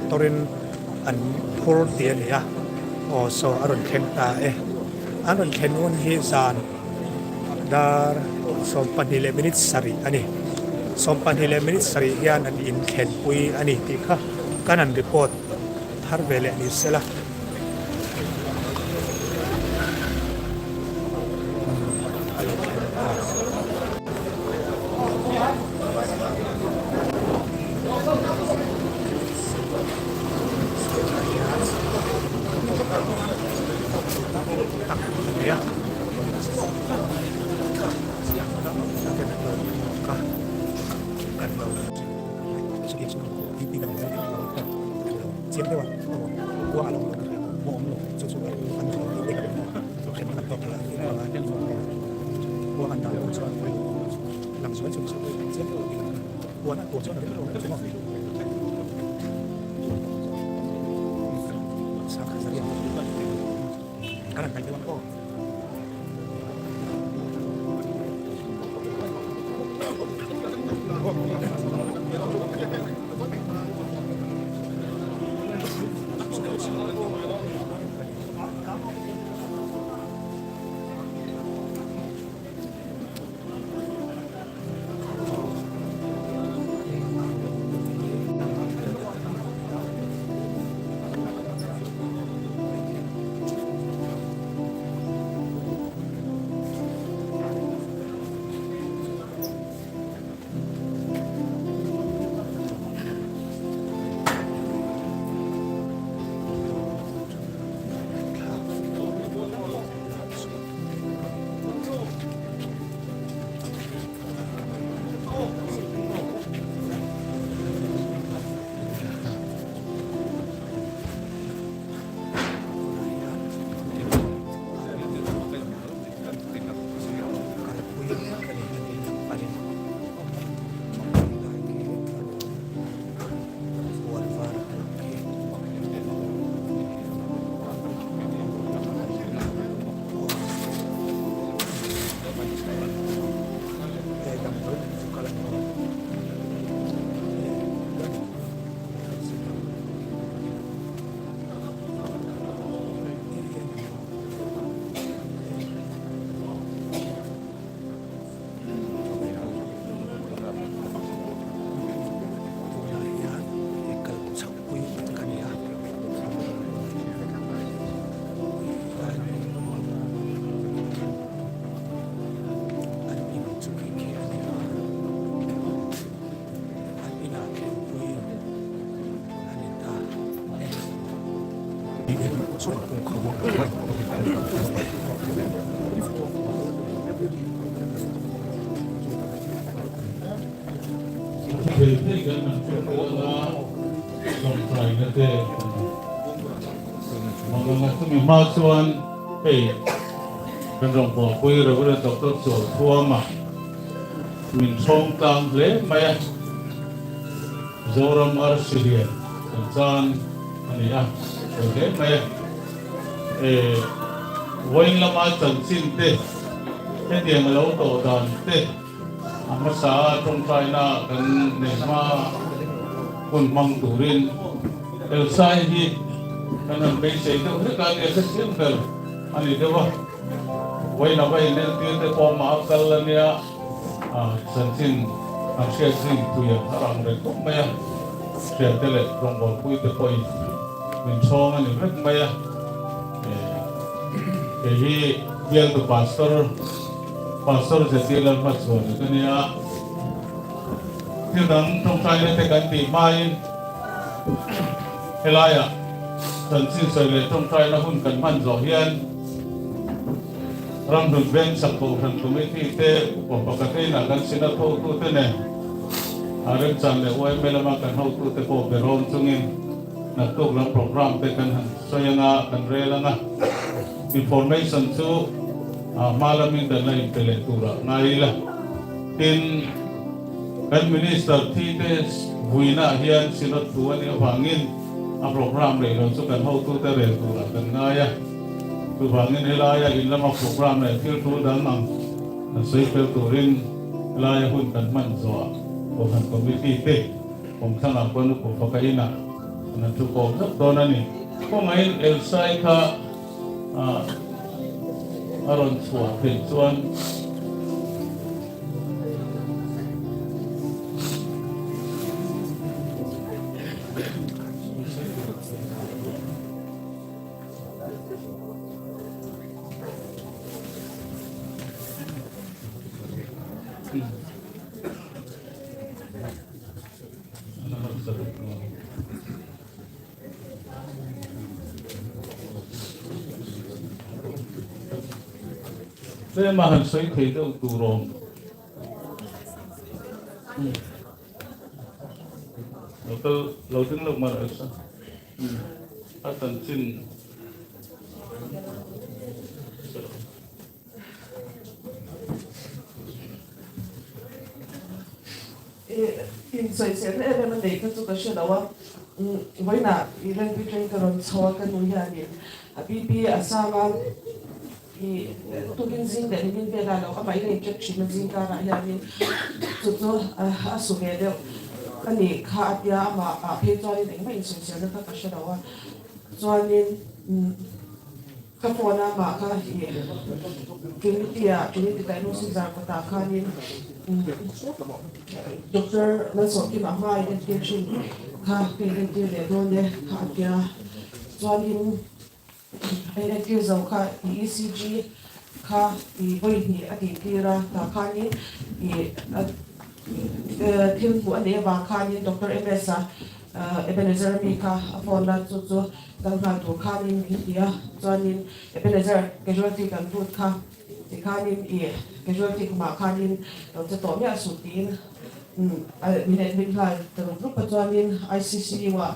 Tractor in an phur tih a ni a, aw saw a rawn thleng ta e. An rawn thlen hun hi zan dar 12 leh minute sarih a ni. 12 leh minute sarih hian an inthlenpui a ni tih kha kan han report thar ve leh ni sela. A lo thleng ta. Tak a ni a. Thei thei kan han hriat tel a, tawngtaina te Manganga chumi hma chuan hei kan rawngbawlpui Rev. Doctor Chualthuama min chhawng tlang hle mai a, Zoram arsi lian kan chan a ni a, sawi hle mai a. E, vawiin lama chanchin te, hetiang a lo tawh dan te, a hmasa a tawngtaina kan nei hma hun hmang turin Elsai hi kan han beisei deuh hlek a nia hrethiam ber a ni deuh a. Vawiin a va inentir te pawh mah a kal a nia, chanchin an hriat zing tui a rang reng khawp mai a, hriate leh rawngbawlpui te pawhin min chhawng a ni vek mai a. Kei hi bialtu pastor, Pastor Zeti Lalhmachhuani ka nia. Thil dang tawngtaina te kan tih hmain helaiah chanchin sawi leh tawngtaina hun kan hman zawh hian Ramhlun Veng sak Kohhran Committee te upa pakhat inah kan sin a thawhtute nen a remchan leh yma lama kan hotute pawh berawm chungin naktuk lam programme te kan han sawi anga kan rel anga information chu hma lamin kan la inpe leh turah ngai ila. Tin, kan Minister thi te vuinaah hian Synod thu a nih avangin a programme rei lo chu kan hotute rel turah kan ngai a. Chuvangin helaia in lama programme leh thil tul dang ang kan sawi fel turin helaia hun kan hman zawhah Kohhran Committee te Kawmthlangah khuan upa faka inah An han thu kawm zauh dawn a ni. Khawngaihin Elsai kha a rawn chhuah theih chuan. Tlema han sawi thei deuh tur awm. Lo kal lo ding loh mar Elsa. A chanchin. Insawiselna em em a neih kha chu ka hre lo a, vawiinah i Lengpui train ka rawn chho a, ka nu hianin a BP a sang a, i tukin zing leh nimin velah lo amah in a incheck thin a zing karah hianin chu chu a su ve deuh a nih kha a tia amah ah phei chuanin engmah insawiselna kha ka hre lo a, chuanin. Ka phone a mah kha i Trinity ah Trinity Diagnosis Zarkawt ah khanin Doctor Lalsawmkima hma in entir thin kha ka in entir leh dawn e kha a tia. Chuanin a in entir zo kha i ECG kha i vawi hnih a tih tir a, tah khanin i thil hmuh a neih avang khanin Doctor MS a Ebenezer a mi kha a phone a chu chu kal nghal tur khanin min ti a, chuanin Ebenezer casualty kan lut kha tikhanin i casualty khumah khanin lo che tawh miah suh tiin min admit nghal ta rup rup a, chuanin ICCU ah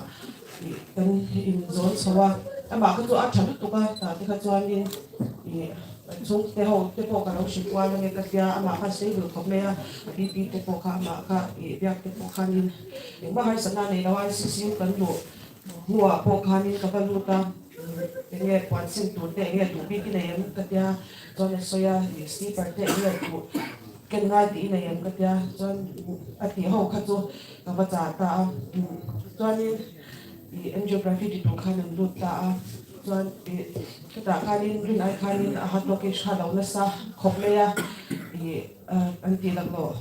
kan inzawn chho a, amah kha chu a tha lutuk a, tah te kha chuanin i chhungte ho te pawh ka lo hrilh kual ange ka tia, amah kha stable khawp mai a, a BP te pawh kha amah kha i biak te pawh khanin engmah harsatna a nei lo a, ICCU kan luh Hnuah pawh khanin ka va lut a, enge puan sin tur te enge duh bik i nei em ka tia, chuan a sawi a, ih slipper te enge duh ken ngai tih i nei em ka tia, chuan a tih ho kha chu ka va chah ta a, chuanin ih angiography ti tur khan an lut ta a, chuan ih chutah khanin rin ai khanin a heart blockage kha a lo nasa khawp mai a, ih an tih laklawh.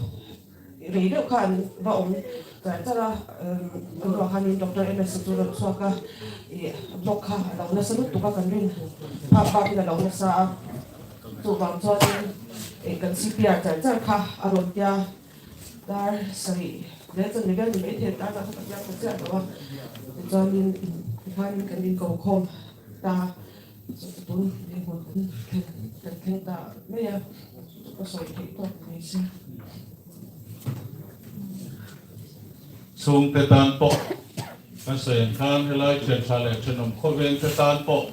Rei deuh kha an va awm char char a, an ruah khanin Doctor MS chu rawn chhuak a, ih block kha a lo nasa lutuk a, kan rin phak bakin a lo nasa a, chuvang chuanin ih kan CPR char char kha a rawn tia dar sarih leh chuan mi vel ni maithei dar lah kha ka chiang ta chiah lo a, tichuanin tikhanin kan inko khawm ta tun hmun kan thleng ta mai a. Ka sawi theih tawk mai se. Chhungte tan pawh kan sawi ang khan helai thiantha leh thenawm khawvengte tan pawh.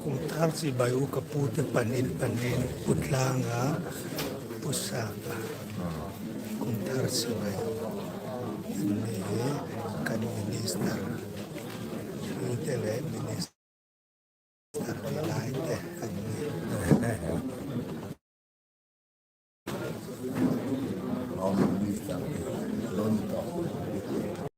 Kum thar chibai u ka pu te pahnih pahnih pu tlanga pu sapa kum thar chibai an ni hi kan minister hlui te leh minister ni lai te an ni. a lo ni tawh.